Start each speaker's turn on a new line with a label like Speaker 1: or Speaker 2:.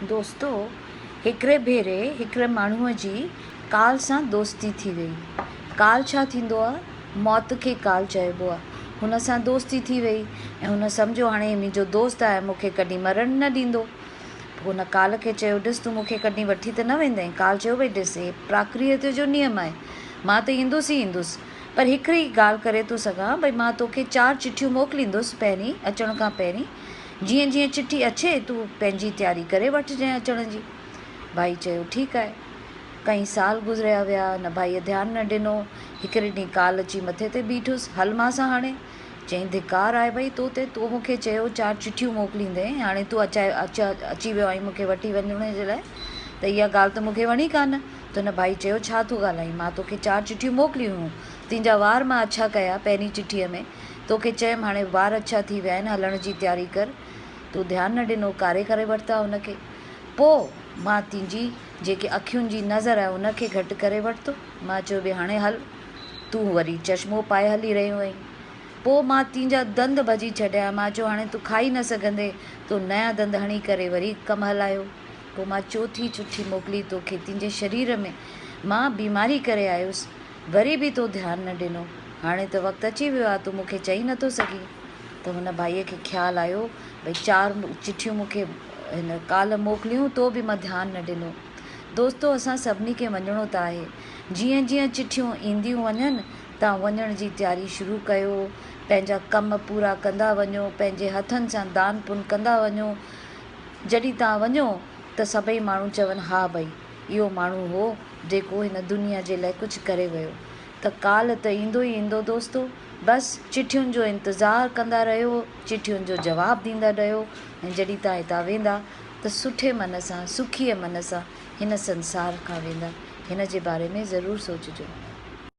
Speaker 1: دوستو! هڪڙي ڀيري هڪڙي ماڻهوء جي ڪال سان دوستي ٿي ويئي. ڪال ڇا ٿيندو آ؟ موت کي ڪال چئبو آ. هن سان دوستي ٿي ويئي ۽ هن سمجهيو هاڻي هي منهنجو دوست آهي مون کي ڪڏهن مرڻ نه ڏيندو. پوء هن ڪال کي چيو ڏس تون مون کي ڪڏهن وٺي ته نه ويندين؟ ڪال چيو ڀئي ڏس هي پراڪريت جو نيم آهي. مان ته ايندس ئي ايندس. پر هڪڙي ڳالهه ڪري ٿو سگهان ڀئي مان توکي چار چٺيون موڪليندس پهرين اچڻ کان پهرين جيئن جيئن چٺي اچي تون پنهنجي تياري ڪري وٺجانء اچڻ جي. ڀائي چيو ٺيڪ آهي. ڪئين سال گذريا ويا، نه ڀائيء ڌيان نه ڏنو. هڪڙي ڏينهن ڪال اچي مٿي تي بيٺس، هل مان سان هاڻي. چيائين ڌڪار آهي ڀئي تو تي، تو مون کي چيو چار چٺيون موڪليندين، هاڻي تون اچائي اچي ويو آهين مون کي وٺي وڃڻ جي لاء، ته اها ڳالهه ته مون کي وڻي ڪانه. ته هن ڀائي چيو ڇا ٿو ڳالهائين، مان توکي چار چٺيون موڪليون هيون، تنهنجا وار مان اڇا ڪيا پهرين چٺيء ۾، توکي چيم هاڻي وار اڇا ٿي ويا آهن هلڻ جي تياري ڪر، تو ڌيان نه ڏنو ڪاري ڪري ورتا ان کي. پوء مان تنهنجي جيڪي اکين جي نظر آهي ان کي گهٽ ڪري ورتو. مان چيو به هاڻي هل. تون وري چشمو پائي هلي رهيو آهين. پوء مان تنهنجا دند ڀڄي ڇڏيا. مان چيو هاڻي تون کائي نه سگهندين. تو نيا دند هڻي ڪري وري ڪم هلايو. پوء مان چوٿين چٺي موڪلي توکي تنهنجي شرير ۾ مان بيماري ڪري آيس. وري به تو ڌيان نه ڏنو. هاڻي ته وقت اچي ويو آهي، تون مون کي چئي نٿو سگهين. ته هن ڀائيء کي خيال آيو، ڀئي چار چٺيون مون کي هن ڪالهه موڪليون، تو به مان ڌيان نه ڏنو. دوستو اسان سڀني کي وڃڻو ته آهي. جيئن جيئن چٺيون اينديون وڃن، توهان وڃڻ جي تياري شروع ڪيو. پنهنجا ڪم پورا ڪندا وڃو، پنهنجي هٿن سان دان پن ڪندا وڃو. جڏهن توهان وڃو ته سڀئي ماڻهو چون ها ڀئي اهو ماڻهو هو جيڪو هن دنيا جي لاء ڪجهه ڪري ويو ته ڪالهه ته ايندو ئي ايندو دوستو بس چٺين جو انتظار ڪندا رهيو چٺين جو جواب ڏيندا رهيو ۽ جڏهن توهان هتان ويندا ته سٺي من سان سکيء من سان هن سنسار کان ويندا هن جي باري ۾ ضرور سوچجو.